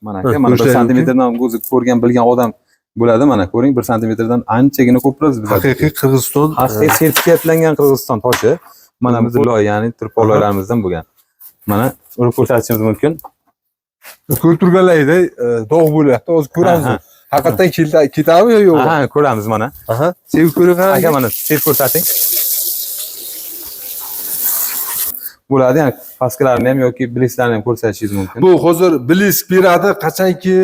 Mana aka, mana 1 santimetrdan o'zi ko'rgan bilgan odam bo'ladi. Mana ko'ring, 1 santimetrdan anchagina ko'proq bizada. Haqiqiy Qirg'iziston, haqiqiy sertifikatlangan Qirg'iziston toshi. Mana biz loy, ya'ni turpon loylarimizdan bo'lgan. Mana urib ko'rsatishimiz mumkin. Ko'rib turganlaringdek, dog' bo'lyapti. Hozir ko'ramiz. Haqiqatan ketadimi yo yo'qmi? Ha, ko'ramiz mana. Aha. Sevib ko'ring Aka, aka. mana sevib ko'rsating. Bo'ladi, ya'ni paskalarni ham yoki blisklarni ham ko'rsatishingiz mumkin. Bu hozir blisk beradi, qachonki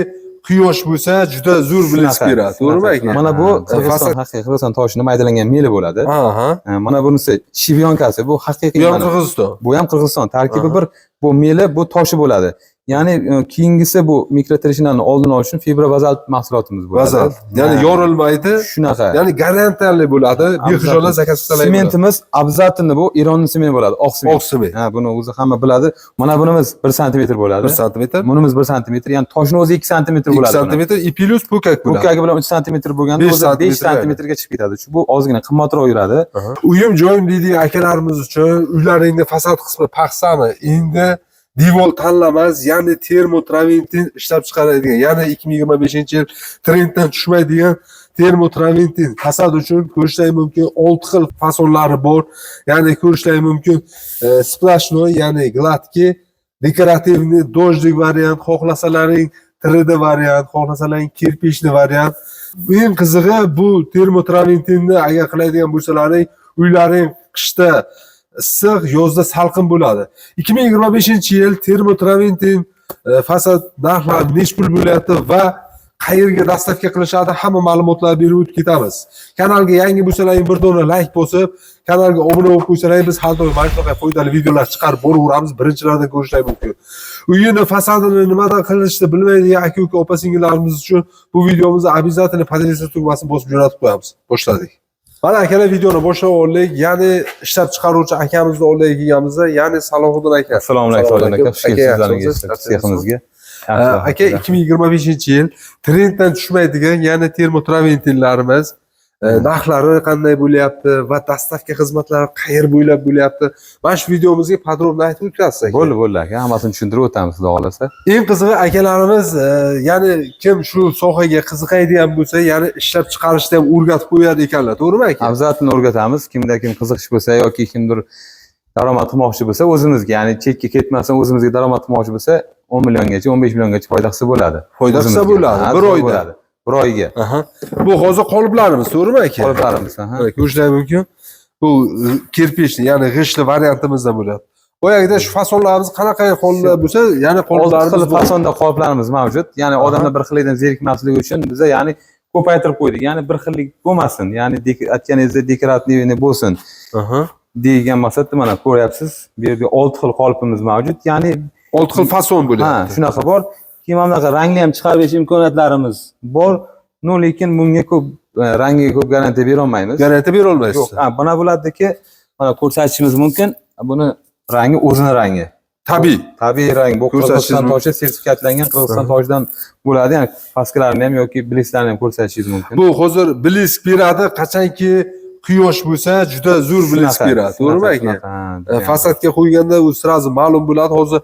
quyosh bo'lsa, juda zo'r blisk beradi. To'g'rimi aka? Mana bu Qirg'iziston, haqiqiy Qirg'iziston toshini maydalangan meli bo'ladi. Aha. Mana bunisi shivyonkasi, bu haqiqiy. Bu ham Qirg'iziston. Bu ham Qirg'iziston. Tarkibi bir, bu meli, bu toshi bo'ladi. Ya'ni keyingisi bu mikrotreshinani oldini olish uchun fibrobazalt mahsulotimiz bo'ladi. Bazalt. Ya'ni yorilmaydi. Shunaqa. Ya'ni garantiyali bo'ladi. Behijolat zakaz qilsalar. Sementimiz обязательно bu Eronning sementi bo'ladi, oq sement. Oq sement. Ha, buni o'zi hamma biladi. Mana bunimiz 1 santimetr bo'ladi. 1 santimetr. Bunimiz 1 santimetr, ya'ni toshning o'zi 2 santimetr bo'ladi. 2 santimetr и plus po'kak bo'ladi. Po'kagi bilan 3 santimetr bo'lganda o'zi 5 santimetrga chiqib ketadi. Shu bu ozgina qimmatroq yuradi. Uyim joyim deydigan akalarimiz uchun uylaringni fasad qismi paxsami? Endi devor tanlamaz, ya'ni termotraventin ishlab chiqaradigan, ya'ni 2025-yil trenddan tushmaydigan termotraventin fasad uchun ko'rishlari mumkin. 6 xil fasonlari bor. Ya'ni ko'rishlari mumkin. Сплошной, ya'ni гладкий, декоративный, дождик variant, xohlasalaring 3D variant, xohlasalaring кирпичный variant. Eng qizig'i bu termotraventinni agar qiladigan bo'lsalaring, uylaring qishda issiq, yozda salqin bo'ladi. 2025-yil termotraventin fasad narxlari nech pul bo'lyapti va qayerga доставка qilishadi, hamma ma'lumotlarni berib o'tib ketamiz. Kanalga yangi bo'lsalaring bir dona like bosib, kanalga obuna bo'lib qo'ysalaring, biz har doim mana shunaqa foydali videolar chiqarib boraveramiz, birinchilardan ko'rishlari mumkin. Uyini fasadini nimadan qilishni bilmaydigan aka-uka, opa singillarimiz uchun bu videomizni обязательно поделиться tugmasini bosib jo'natib qo'yamiz. Boshladik. Mana akalar, videoni boshlab oldik. Ya'ni ishlab chiqaruvchi akamizni oldiga kelganimizda, ya'ni Salohiddin aka. Assalomu alaykum, aka. Xush kelibsiz seximizga. Aka, 2025-yil trenddan tushmaydigan, ya'ni termotraventinlarimiz narxlari qanday bo'lyapti va доставка xizmatlari qayer bo'ylab bo'lyapti? Mana shu videomizga подробно aytib o'tasiz aka. Bo'ldi, bo'ldi aka, hammasini tushuntirib o'tamiz, xudo xohlasa. Eng qizig'i akalarimiz, ya'ni kim shu sohaga qiziqadigan bo'lsa, ya'ni ishlab chiqarishni ham o'rgatib qo'yar ekanlar, to'g'rimi aka? Обязательно o'rgatamiz. Kimda kim qiziqish bo'lsa yoki kimdir daromad qilmoqchi bo'lsa o'zimizga, ya'ni chekka ketmasdan o'zimizga daromad qilmoqchi bo'lsa, 10 milliongacha, 15 milliongacha foyda qilsa bo'ladi. Foyda qilsa bo'ladi, bir oyda. Bir oyga. Bu hozir qoliplarimiz, to'g'rimi aka? Qoliplarimiz, aha. Ko'rishlari mumkin. Bu кирпичный, ya'ni g'ishtli variantimizda bo'ladi. Boyagida shu fasonlarimiz qanaqa qoliplar bo'lsa, ya'ni qoliplarimiz xil fasonda qoliplarimiz mavjud. Ya'ni odamlar bir xillikdan zerikmasligi uchun biza ya'ni ko'paytirib qo'ydik. Ya'ni bir xillik bo'lmasin, ya'ni aytganingizdek dekorativniy bo'lsin degan maqsadda mana ko'ryapsiz. Bu yerda 6 xil qolipimiz mavjud. Ya'ni 6 xil fason bo'lyapti. Ha, shunaqa bor. Keyin mana bunaqa rangli ham chiqarib berish imkoniyatlarimiz bor. No, lekin bunga ko'p rangiga ko'p garantiya bera olmaymiz. Garantiya bera olmaysiz. Yo'q. Ha, buni bo'ladiki, mana ko'rsatishimiz mumkin. Buni rangi o'zini rangi. Tabiiy. Tabiiy rang. Bu Qirg'iziston toshi sertifikatlangan Qirg'iziston toshidan bo'ladi. Ya'ni paskalarni ham yoki blisklarni ham ko'rsatishingiz mumkin. Bu hozir blisk beradi, qachonki quyosh bo'lsa, juda zo'r blisk beradi, to'g'rimi aka? Fasadga qo'yganda u сразу ma'lum bo'ladi. Hozir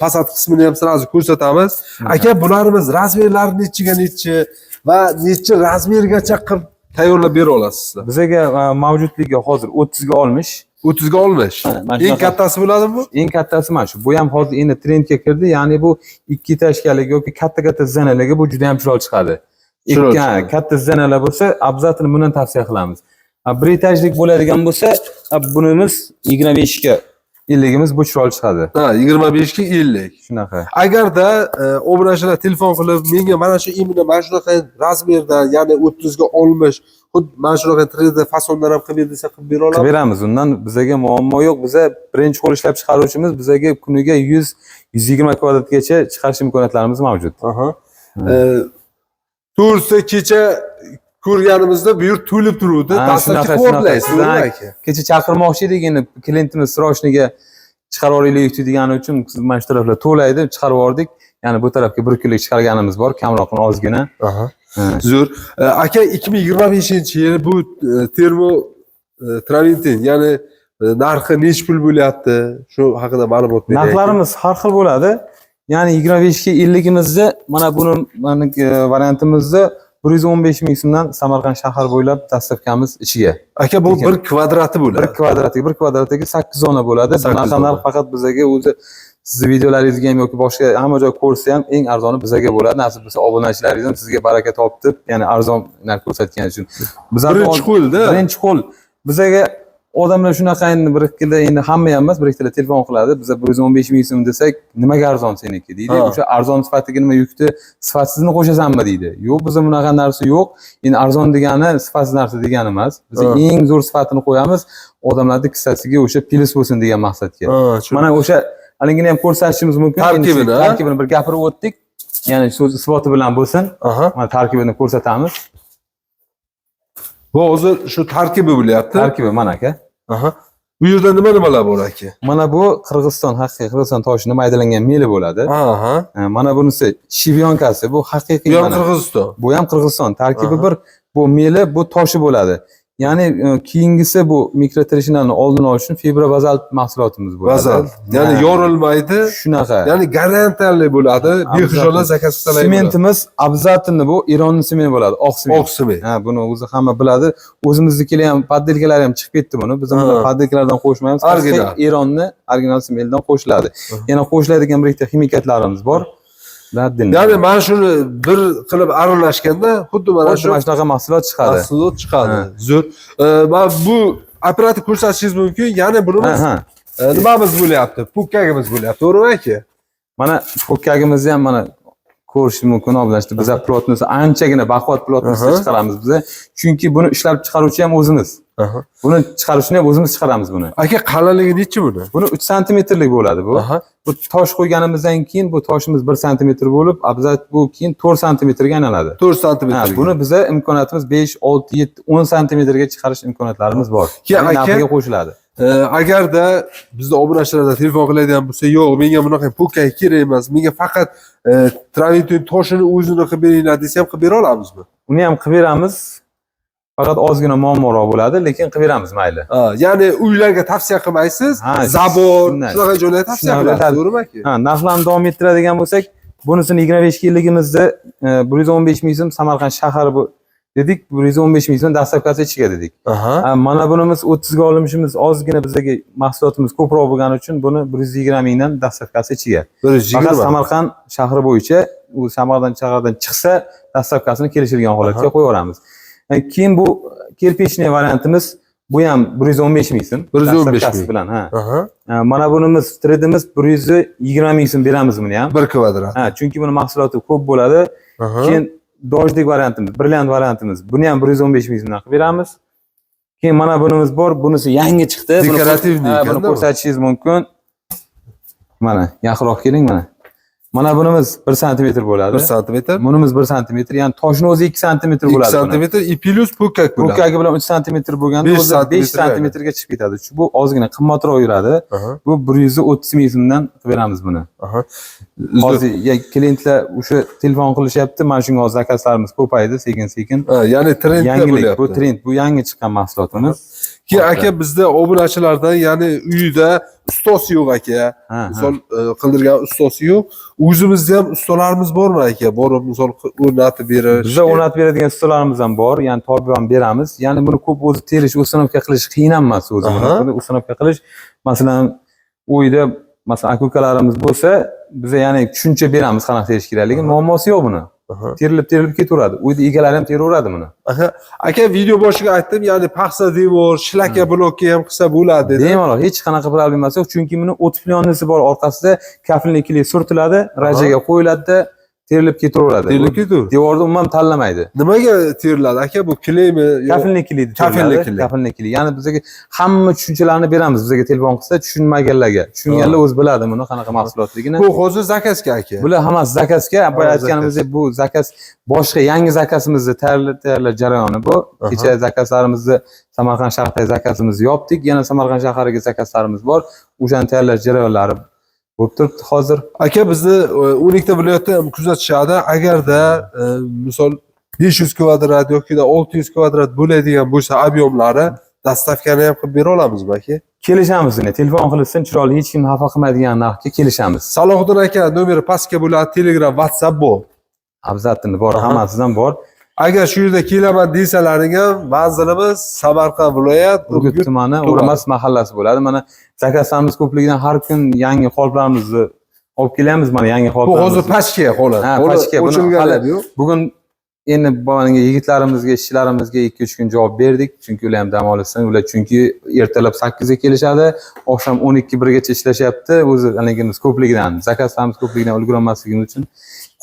fasad qismini ham сразу ko'rsatamiz. Aka, bularimiz razmerlari nechiga nechi va nechi razmergacha qilib tayyorlab bera olasiz sizlar? Bizaga mavjudligi hozir 30 ga 60. 30 ga 60. Eng kattasi bo'ladimi bu? Eng kattasi mana shu. Bu ham hozir endi trendga kirdi. Ya'ni bu ikki etажkaligi yoki katta-katta zinaligi bu juda ham chiroyli chiqadi. Ikki katta zinalar bo'lsa, обязательно bundan tavsiya qilamiz. Bir etajlik bo'ladigan bo'lsa, bunimiz 25 ga 50-imiz bu chiroyli chiqadi. Ha, 25 ga 50. Shunaqa. Agarda obunachilar telefon qilib, menga mana shu imенно mana shunaqa razmerda, ya'ni 30 ga 60, xuddi mana shunaqa 3D fasonlar ham qilib ber desa, qilib bera olamiz. Qilib beramiz. Undan bizaga muammo yo'q. Biza birinchi qo'l ishlab chiqaruvchimiz, bizaga kuniga 100-120 kvadratgacha chiqarish imkoniyatlarimiz mavjud. Aha. To'g'risi kecha ko'rganimizda bu yer to'lib turuvdi. Dastlabki ko'rlaysiz, to'g'rimi aka? Kecha chaqirmoqchi edik, endi klientimiz срочныйga chiqarib yuboraylik degani uchun mana shu taraflar to'laydi, chiqarib yubordik. Ya'ni bu tarafga bir kunlik chiqarganimiz bor, kamroq ozgina. Zo'r. Aka, 2025-yil bu termo traventin, ya'ni narxi nech pul bo'lyapti? Shu haqida ma'lumot bering. Narxlarimiz har xil bo'ladi. Ya'ni 25 ga 50 mana buni mana variantimizda 115 ming so'mdan Samarqand shahar bo'ylab dastavkamiz ichiga. Aka, bu bir kvadrati bo'ladi. Bir kvadratiga, bir kvadratiga 8 dona bo'ladi. 8 Bunaqa narx faqat bizaga o'zi sizni videolaringizga ham yoki boshqa hamma joy ko'rsa ham eng arzoni bizaga bo'ladi. Nasib bo'lsa obunachilaringiz ham sizga baraka topib, ya'ni arzon narx ko'rsatgani uchun. Birinchi qo'lda. Birinchi qo'l. Bizaga odamlar shunaqa endi bir ikkida, endi hamma ham emas, bir ikkita telefon qiladi. Biza 115 ming so'm desak, nimaga arzon seniki deydi. O'sha arzon sifatiga nima yukni sifatsizini qo'shasanmi deydi. Yo'q, bizda bunaqa narsa yo'q. Endi arzon degani sifatsiz narsa degani emas. Biz eng zo'r sifatini qo'yamiz, odamlarning kissasiga o'sha plyus bo'lsin degan maqsadga. Mana o'sha haligini ham ko'rsatishimiz mumkin. Tarkibini, tarkibini bir gapirib o'tdik. Ya'ni so'z isboti bilan bo'lsin. Mana tarkibini ko'rsatamiz. Bu hozir shu tarkibi bo'lyapti. Tarkibi mana aka. Bu yerda nima nimalar bor aka? Mana bu Qirg'iziston, haqiqiy Qirg'iziston toshini maydalangan meli bo'ladi. Mana bunisi shivyonkasi, bu haqiqiy. Bu ham Qirg'iziston. Bu ham Qirg'iziston. Tarkibi bir, bu meli, bu toshi bo'ladi. Ya'ni keyingisi bu mikrotreshinani oldini olish uchun fibrobazalt mahsulotimiz bo'ladi. Bazalt. Ya'ni yorilmaydi. Shunaqa. Ya'ni garantiyali bo'ladi. Behijolat zakaz qilsalar. Sementimiz обязательно bu Eronning sementi bo'ladi, oq sement. Oq sement. Ha, buni o'zi hamma biladi. O'zimiznikilar ham, poddelkalar ham chiqib ketdi buni. Biz buni poddelkalardan qo'shmaymiz. Original. Eronni original sementidan qo'shiladi. Yana qo'shiladigan bir ikkita ximikatlarimiz bor. Ya'ni mana shuni bir qilib aralashganda xuddi mana shu shunaqa mahsulot chiqadi. Mahsulot chiqadi. Zo'r. Mana bu operativ ko'rsatishingiz mumkin. Ya'ni bunimiz nimamiz bo'lyapti? Po'kkagimiz bo'lyapti. To'g'rimi aka? Mana po'kkagimizni ham mana ko'rish mumkin obunachilar. Biz plotnisi anchagina baquvvat plotnisi chiqaramiz biz. Chunki buni ishlab chiqaruvchi ham o'zimiz. Buni chiqarishni ham o'zimiz chiqaramiz buni. Aka, qalinligi nechi buni? Buni 3 santimetrlik bo'ladi bu. Bu tosh qo'yganimizdan keyin bu toshimiz 1 santimetr bo'lib, abzat bu keyin 4 santimetrga aylanadi. 4 santimetr. Buni biza imkoniyatimiz 5, 6, 7, 10 santimetrga chiqarish imkoniyatlarimiz bor. Aka, qo'shiladi. Agarda bizda obunachilardan telefon qiladigan bo'lsa, yo'q, menga bunaqa po'kak kerak emas, menga faqat traventin toshini o'zini qilib beringlar desa ham qilib bera olamizmi? Uni ham qilib beramiz. Faqat ozgina muammoroq bo'ladi, lekin qilib beramiz mayli. Ya'ni uylarga tavsiya qilmaysiz, zabor, shunaqa joylarga tavsiya qilasiz, to'g'rimi aka? Ha, narxlarni davom ettiradigan bo'lsak, bunisini 25 yilligimizda 115 ming so'm Samarqand shahari bu dedik, 115 ming so'm dastavkasi ichiga dedik. Mana bunimiz 30 ga olinishimiz ozgina bizdagi mahsulotimiz ko'proq bo'lgani uchun buni 120 mingdan dastavkasi ichiga. 120. Faqat Samarqand shahri bo'yicha u Samarqand shahridan chiqsa dastavkasini kelishilgan holatga qo'yaveramiz. Keyin bu kirpichniy variantimiz, bu ham 115 ming so'm. 115 ming bilan, ha. Mana bunimiz tredimiz 120 ming so'm beramiz buni ham. Bir kvadrat. Ha, chunki buni mahsuloti ko'p bo'ladi. Keyin dojlik variantimiz, brilliant variantimiz, buni ham 115 ming so'mdan qilib beramiz. Keyin mana bunimiz bor, bunisi yangi chiqdi. Dekorativniy ekan. Buni ko'rsatishingiz mumkin. Mana, yaqinroq keling mana. Mana bunimiz 1 santimetr bo'ladi. 1 santimetr. Bunimiz 1 santimetr, ya'ni toshni o'zi 2 santimetr bo'ladi. 2 santimetr i plus po'kak bo'ladi. Po'kagi bilan 3 santimetr bo'lganda o'zi 5 santimetrga chiqib ketadi. Shu bu ozgina qimmatroq yuradi. Bu 130 ming so'mdan qilib beramiz buni. Hozir klientlar o'sha telefon qilishyapti, mana shunga hozir zakazlarimiz ko'paydi sekin-sekin. Ya'ni trendda bo'lyapti. Bu trend, bu yangi chiqqan mahsulotimiz. Ki aka bizda obunachilardan, ya'ni uyida ustosi yo'q aka. Misol qildirgan ustosi yo'q. O'zimizda ham ustalarimiz bormi aka? Borib misol o'rnatib berish. Bizda o'rnatib beradigan ustalarimiz ham bor, ya'ni topib ham beramiz. Ya'ni buni ko'p o'zi terish, ustanovka qilish qiyin emas o'zi. Buni ustanovka qilish, masalan, uyda masalan aka-ukalarimiz bo'lsa, biza ya'ni tushuncha beramiz qanaqa terish kerakligini, muammosi yo'q buni. Terilib ketaveradi. Uyda egalari ham teraveradi buni. Aka, video boshiga aytdim, ya'ni paxsa devor, shlaka blokka ham qilsa bo'ladi dedi. Bemalol, hech qanaqa problemasi yo'q, chunki buni o'tflyonnisi bor, orqasida kafilli kley surtiladi, rajaga qo'yiladi, terilib ketaveradi. Terilib ketaveradi. Devorni umuman tanlamaydi. Nimaga teriladi aka bu kleymi? Kafilli kley. Kafilli kley. Ya'ni bizga hamma tushunchalarni beramiz, bizga telefon qilsa tushunmaganlarga. Tushunganlar o'zi biladi buni qanaqa mahsulotligini. Bu hozir zakazga aka. Bular hammasi zakazga. Boya aytganimizdek bu zakaz boshqa yangi zakazimizni tayyorlash jarayoni bu. Kecha zakazlarimizni Samarqand shahridagi zakazimizni yopdik. Yana Samarqand shahriga zakazlarimiz bor. O'shani tayyorlash jarayonlari bo'lib turibdi hozir. Aka, bizni 12 ta viloyatda ham kuzatishadi. Agarda misol 500 kvadrat yoki 600 kvadrat bo'ladigan bo'lsa obyomlari Доставка ni ham qilib bera olamizmi aka? Kelishamiz uni. Telefon qilsin, chiroyli, hech kimni xafa qilmaydigan narxga kelishamiz. Salohiddin aka nomeri pastga bo'ladi, Telegram, WhatsApp bor. Обязательно bor, hammasidan bor. Agar shu yerda kelaman desalaring ham manzilimiz Samarqand viloyat Urgut tumani, O'rmas mahallasi bo'ladi. Mana заказ larimiz ko'pligidan har kun yangi qoliplarimizni olib kelyapmiz, mana yangi Bu qoliplarimiz. hozir pachka holat. Ha, pachka. Buni hali yo'q. Bugun endi boyagi yigitlarimizga, ishchilarimizga 2-3 kun javob berdik, chunki ular ham dam olsin. Ular chunki ertalab 8 ga kelishadi, oqshom 12-1 gacha ishlashyapti. O'zi haligimiz ko'pligidan, заказ larimiz ko'pligidan ulgurolmasligimiz uchun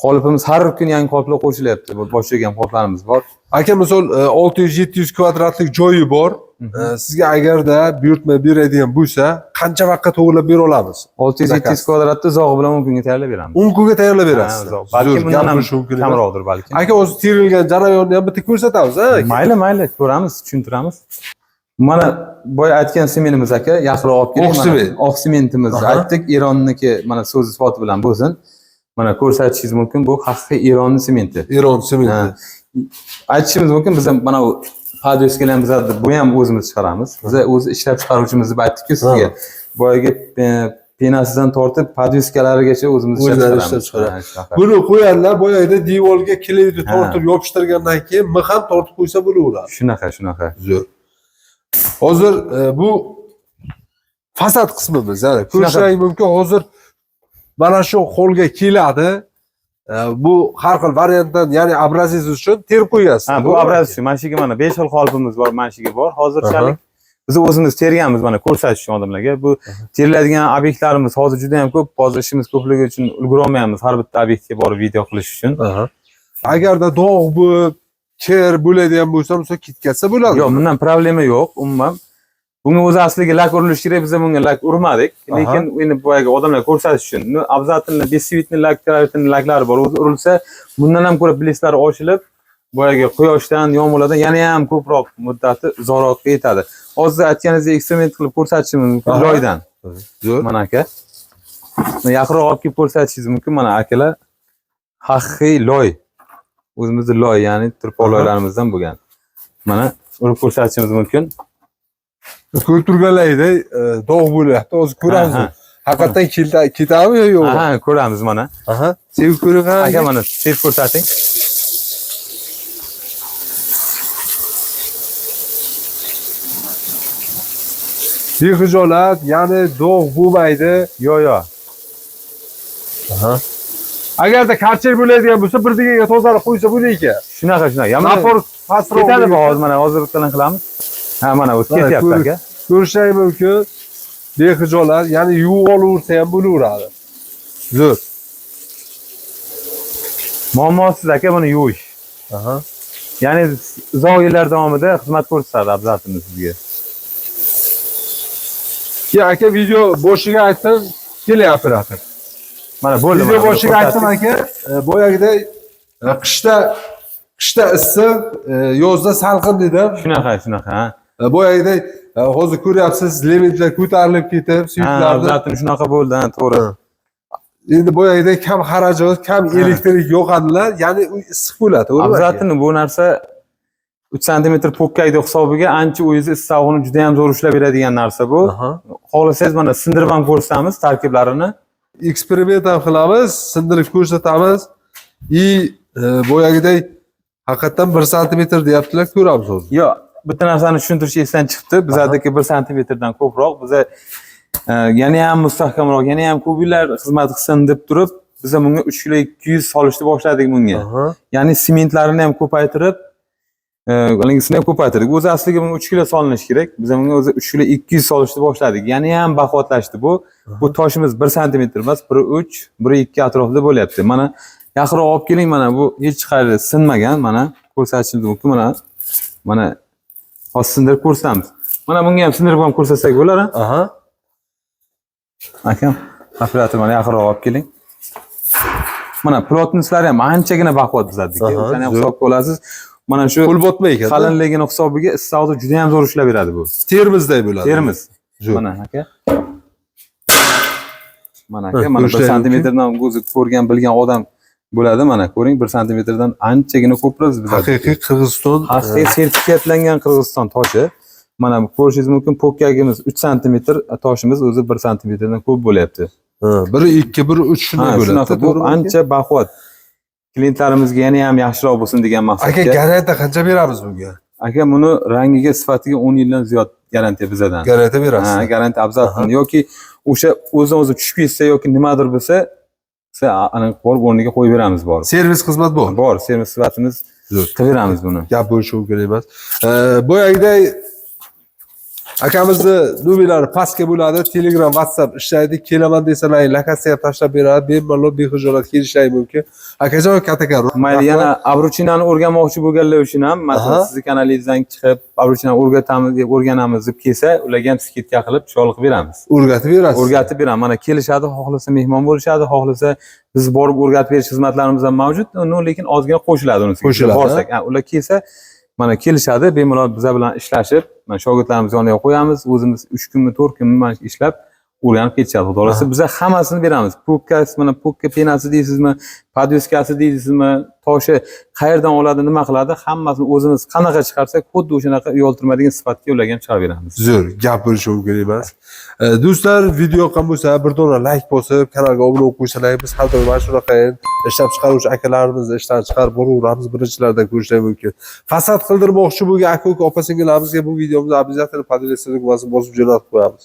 qolipimiz har kun yangi qoliplar qo'shilyapti. Bu boshqa ham qoliplarimiz bor. Aka, misol 600-700 kvadratlik joyi bor. Sizga agarda buyurtma beradigan bo'lsa, qancha vaqtga to'g'rilab bera olamiz? 600-700 kvadratni uzog'i bilan 10 kunga tayyorlab beramiz. 10 kunga tayyorlab berasiz. Balki bundan ham kamroqdir balki. Aka, o'zi terilgan jarayonni ham bitta ko'rsatamiz, ha? Mayli, mayli, ko'ramiz, tushuntiramiz. Mana boya aytgan sementimiz aka, yaqinroq olib keling. Oq sement. Oq sementimizni aytdik, Eronniki, mana so'z isboti bilan bo'lsin. Mana ko'rsatishingiz mumkin, bu haqiqiy Eronni sementi. Eron sementi. Aytishimiz mumkin, biz ham mana bu подвеска lar bizlar bu ham o'zimiz chiqaramiz. Biz o'zi ishlab chiqaruvchimiz deb aytdik-ku sizga. Boyagi penasidan tortib подвеска larigacha o'zimiz ishlab chiqaramiz. Buni qo'yadilar, boyagida devorga клей ni tortib yopishtirgandan keyin mix ham tortib qo'ysa bo'laveradi. Shunaqa, shunaqa. Zo'r. Hozir bu fasad qismimiz, ya'ni ko'rishingiz mumkin, hozir mana shu qo'lga keladi. Bu har xil variantdan, ya'ni образец uchun terib qo'yasiz. Ha, bu образец. Mana shuga mana 5 xil qolipimiz bor, mana shuga bor. Hozirchalik biz o'zimiz terganmiz, mana ko'rsatish uchun odamlarga. Bu teriladigan obyektlarimiz hozir juda ham ko'p. Hozir ishimiz ko'pligi uchun ulgurolmayapmiz har bitta obyektga borib video qilish uchun. Agarda dog' bo'lib, kir bo'ladigan bo'lsa, misol ketkazsa bo'ladi. Yo'q, bundan problema yo'q umuman. Bunga o'zi asliga lak urilishi kerak, biz bunga lak urmadik. Lekin endi boyagi odamlar ko'rsatish uchun, обязательно бесцветный lak, travertin laklari bor. O'zi urilsa, bundan ham ko'ra bleslari ochilib, boyagi quyoshdan, yomg'irlardan yana ham ko'proq muddati uzoqroqqa yetadi. Hozir aytganingizdek eksperiment qilib ko'rsatishimiz mumkin loydan. Zo'r. Mana aka. Yaqinroq olib kelib ko'rsatishingiz mumkin. Mana akalar, haqiqiy loy. O'zimizni loy, ya'ni turpoq loylarimizdan bo'lgan. Mana urib ko'rsatishimiz mumkin. Ko'rib turganlaringdek, dog' bo'lyapti. Hozir ko'ramiz. Haqiqatan ketadimi yo yo'qmi? Ha, ko'ramiz mana. Sevib ko'ring, ha. Aka, mana sevib ko'rsating. Bexijolat, ya'ni dog' bo'lmaydi. Yo'q, yo'q. Agarda karcher bo'ladigan bo'lsa, bir degaga tozalab qo'ysa bo'ladi ekan. Shunaqa, shunaqa. Napor pastroq ketadi bu hozir, mana hozir bittadan qilamiz. Ha, mana o'zi ketyapti aka. Ko'rishingiz mumkin. Bexijolat, ya'ni yuvib olaversa ham bo'laveradi. Zo'r. Muammosiz aka buni yuvish. Ya'ni uzoq yillar davomida xizmat ko'rsatadi обязательно sizga. Ya aka, video boshiga aytdim, keling operator. Mana bo'ldi. Video boshiga aytdim aka, boyagidek qishda issiq, yozda salqin dedim. Shunaqa, shunaqa, ha. Boyagidek hozir ko'ryapsiz, limitlar ko'tarilib ketib, suyuklarni. Ha, shunaqa bo'ldi, ha, to'g'ri. Endi boyagidek kam xarajat, kam elektrik yoqadilar, ya'ni uy issiq bo'ladi, to'g'rimi? Обязательно bu narsa 3 santimetr po'kkaydi hisobiga ancha o'zingizni issig'ini juda ham zo'r ushlab beradigan narsa bu. Xohlasangiz mana sindirib ham ko'rsatamiz tarkiblarini. Eksperiment ham qilamiz, sindirib ko'rsatamiz. Boyagidek haqiqatan 1 santimetr deyaptilar, ko'ramiz hozir. Yo'q, bitta narsani tushuntirish esdan chiqdi. Bizadagi 1 santimetrdan ko'proq, biza yana ham mustahkamroq, yana ham ko'p yillar xizmat qilsin deb turib, biz bunga 3 kilo 200 solishni boshladik bunga. Ya'ni sementlarini ham ko'paytirib, haligini ham ko'paytirdik. O'zi asliga bunga 3 kilo solinishi kerak. Biz bunga o'zi 3 kilo 200 solishni boshladik. Yana ham baquvvatlashdi bu. Bu toshimiz 1 santimetr emas, 1.3, 1.2 atrofida bo'lyapti. Mana yaqinroq olib keling, mana bu hech qayerda sinmagan, mana ko'rsatishimiz mumkin. Mana, mana hozir sindirib ko'rsatamiz. Mana bunga ham sindirib ham ko'rsatsak bo'lar, ha? Akam, operator mana yaqinroq olib keling. Mana plotnislari ham anchagina baquvvat bizadiki. O'shani ham hisobga olasiz. Mana shu Qo'l botmay ekan. Qalinligini hisobiga issig'ni juda ham zo'r ushlab beradi bu. Termizday bo'ladi. Termiz. Mana aka. Mana aka, mana 1 santimetrdan o'zi ko'rgan, bilgan odam bo'ladi. Mana ko'ring, 1 santimetrdan anchagina ko'proq bizadiki. Haqiqiy Qirg'iziston, haqiqiy sertifikatlangan Qirg'iziston toshi. Mana bu ko'rishingiz mumkin, po'kkagimiz 3 santimetr, toshimiz o'zi 1 santimetrdan ko'p bo'lyapti. Ha, biri 2, biri 3 shunday Ha, bo'ladi. shunaqa bu To'g'rimi aka? ancha baquvvat. Klientlarimizga yana ham yaxshiroq bo'lsin degan Aka, maqsadga. garantiya qancha beramiz bunga? Aka, buni rangiga, sifatiga 10 yildan ziyod garantiya bizadan. Garantiya berasiz. Ha, garantiya обязательно. Yoki o'sha o'zidan o'zi tushib ketsa yoki nimadir bo'lsa, siz ana borib o'rniga qo'yib beramiz borib. Servis xizmat bor. Bor, servis sifatimiz Zo'r. qilib beramiz buni. Gap bo'lishi mumkin emas. Boyagiday akamizni nomerlari pastga bo'ladi. Telegram, WhatsApp ishlaydi. Kelaman desalar, lokatsiya ham tashlab beradi. Bemalol bexijolat kelishlari mumkin. Akajon, kattakon Mayli, rahmat. Yana обручина ni o'rganmoqchi bo'lganlar uchun ham, masalan, Aha. sizni kanalingizdan chiqib, обручина ni o'rgatamiz deb, o'rganamiz deb kelsa, ularga ham скидка qilib, chiroyli qilib beramiz. O'rgatib berasiz. O'rgatib beramiz. Mana kelishadi, xohlasa mehmon bo'lishadi, xohlasa biz borib o'rgatib berish xizmatlarimiz ham mavjud, но lekin ozgina qo'shiladi unisiga. Qo'shiladi, Borsak, ha, ular kelsa, mana kelishadi, bemalol bizlar bilan ishlashib, mana shogirdlarimizni yoniga qo'yamiz, o'zimiz 3 kunmi, 4 kunmi mana ishlab o'rganib ketishadi. Xudo xohlasa, biza hammasini beramiz. Po'kkasi, mana po'kka пена si deysizmi, подвеска si deysizmi, toshi qayerdan oladi, nima qiladi, hammasini o'zimiz qanaqa chiqarsak, xuddi o'shanaqa uyaltirmaydigan sifatga ularga ham chiqarib beramiz. Zo'r, gap bo'lishi mumkin emas. Do'stlar, video yoqqan bo'lsa, bir dona layk bosib, kanalga obuna bo'lib qo'ysalar, biz har doim mana shunaqa ishlab chiqaruvchi akalarimizni ishdan chiqarib boraveramiz, birinchilardan ko'rishlar mumkin. Fasad qildirmoqchi bo'lgan aka uka, opa singillarimizga bu videomizni обязательно поделиться tugmasini bosib jo'natib qo'yamiz.